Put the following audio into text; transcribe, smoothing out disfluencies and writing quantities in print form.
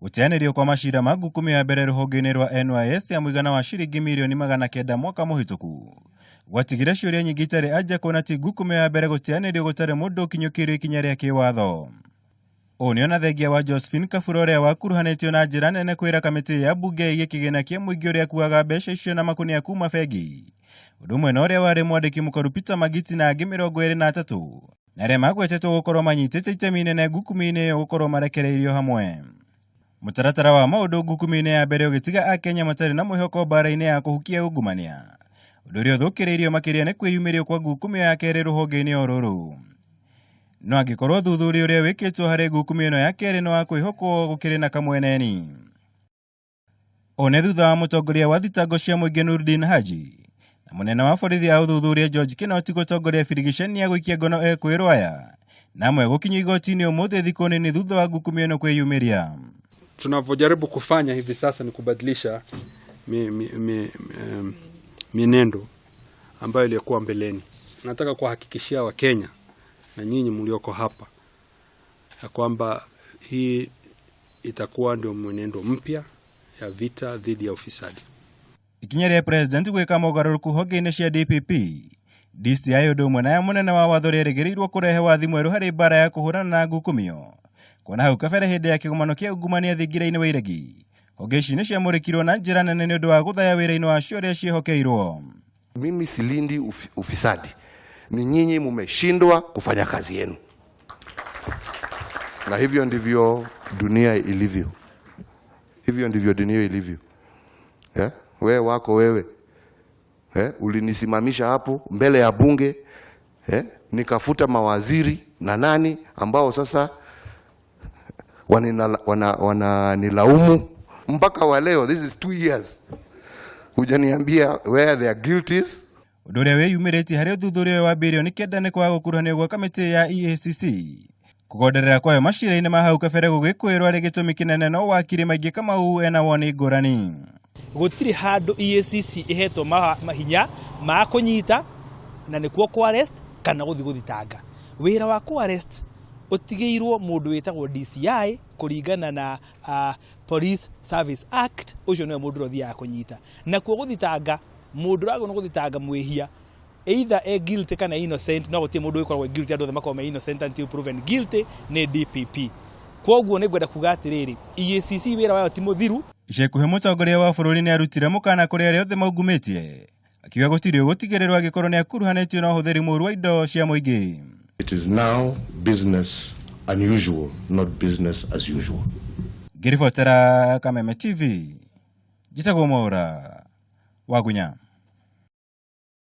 Gũteanĩrio kwa macira ma ngukumio ya mbere rũhonge-inĩ rwa NYS ya mũigana wa ciringi mirioni 900 mwaka mũhĩtũku gwatigire ciũria nyingĩ itarĩ anja kuona ti ngukumio ya mbere gũteanĩrio gũtarĩ mũndũ ũkinyũkĩirio ikinya rĩa kĩwatho. Ũũ nĩ ona thengia wa Josephine Kabura ũrĩa wakuruhanĩtio na njĩra nene kwĩra kamĩtĩ ya mbunge ĩige kĩgĩna kĩa mũingĩ ũrĩa akuaga mbeca icio na makunia kuma bengi, ũndũ ũmwe na ũrĩa warĩ mwandĩki mũkaru Peter Magiti na angĩ 23 na arĩa magwetetwo gũkorwo manyitĩte itemi inene ngukumio-inĩ ĩyo gũkorwo marekereirio hamwe. Mũtaratara wa maũndũ ngukumio-inĩ ya mbere ũgĩtiga Akenya matarĩ na mwĩhoko mbara-inĩ ya kũhukia ungumania, ũndũ ũrĩa ũthũkĩrĩirio makĩria nĩ kwĩyumĩria kwa ngukumio ya kerĩ rũhonge-inĩ o rũrũ. No angĩkorwo ũthuthuria ũrĩa wĩkĩtwo harĩ ngukumio ĩno ya kerĩ nĩ wa kwĩhokwo gũkĩrĩ na kamweneni. Ũũ nĩ thutha wa mũtongoria wa thitango cia mũingĩ Nurdin Haji na mũnene wa borithi a ũthuthuria George Kinoti gũtongoria birigiceni ya gũikia ngono ekwĩrwo aya na amwe gũkinyio igoti-inĩ ũmũthĩ thikũ nini thutha wa ngukumio ĩno kwĩyumĩria. Tunavyojaribu kufanya hivi sasa ni kubadilisha mienendo ambayo ilikuwa mbeleni. Nataka kuhakikishia Wakenya na nyinyi mlioko hapa ya kwamba hii itakuwa ndio mwenendo mpya ya vita dhidi ya ufisadi. Ikinya rĩa president gwĩka mogarũrũku honge-inĩ cia DPP, DCI ũndũ ũmwe na ya mũnene wa watho rĩerĩgĩrĩirwo kũrehe wathi mwerũ harĩ mbara ya kũhũrana na ngukumio. Kuona hau kabere hĩndĩ ya kĩgomano kĩa ungumania thingira-inĩ wa iregi, honge ici nĩ ciamũrĩkirwo na njĩra nene nĩ ũndũ wa gũthaya wĩra-inĩ wacio ũrĩa ciĩhokeirwo. Mimi silindi ufisadi, ni nyinyi mumeshindwa kufanya kazi yenu, na hivyo ndivyo dunia ilivyo. Hivyo ndivyo dunia ilivyo. Wewe wako wewe. Ulinisimamisha hapo mbele ya bunge, nikafuta mawaziri na nani ambao sasa wananilaumu mpaka wa leo. This is 2 years. Hujaniambia where their guilt is. Ũndũ ũrĩa wĩyumĩrĩtie harĩ ũthuthuria wa birioni 9 nĩ kwaga gũkuruhanio gwa kamĩtĩ ya EACC. Kũgonderera kwayo macira-inĩ ma hau kabere gũgĩkwĩrwo arĩ gĩtũmi kĩnene no wakiri maingĩ Kamau ena woni ngũrani. Gũtirĩ handũ EACC ĩhetwo mahinya ma kũnyita na nĩkuo kũ arrest kana gũthiĩ gũthitanga. Wĩra wa kũ arrest ũtigĩirwo mũndũ wĩtagwo DCI kũringana na Police Service Act, ũcio nĩwe mũndũ ũrĩa ũthiaga kũnyita. Nakuo gũthitanga, mũndũ ũragwo nĩ gũthitanga mwĩhia, either e guilty kana innocent, no gũtirĩ mũndũ ũgĩkoragwo e guilty, andũ othe makoragwo me innocent until proven guilty nĩ DPP. Kwoguo nĩ ngwenda kuga atĩrĩrĩ, EACC wĩra wayo ti mũthiru. Ica ikuhĩ mũtongoria wa bũrũri nĩ arutire mũkana kũrĩ arĩa othe maungumĩtie, akiuga gũtirĩ ũgũtigĩrĩrwo angĩkorwo nĩ akuruhanĩtio na ũhũthĩri mũũru wa indo cia mũingĩ. It is now business unusual, not business as usual. Ngĩribotera Kameme TV, njĩtagwo Mwaũra Wagunya.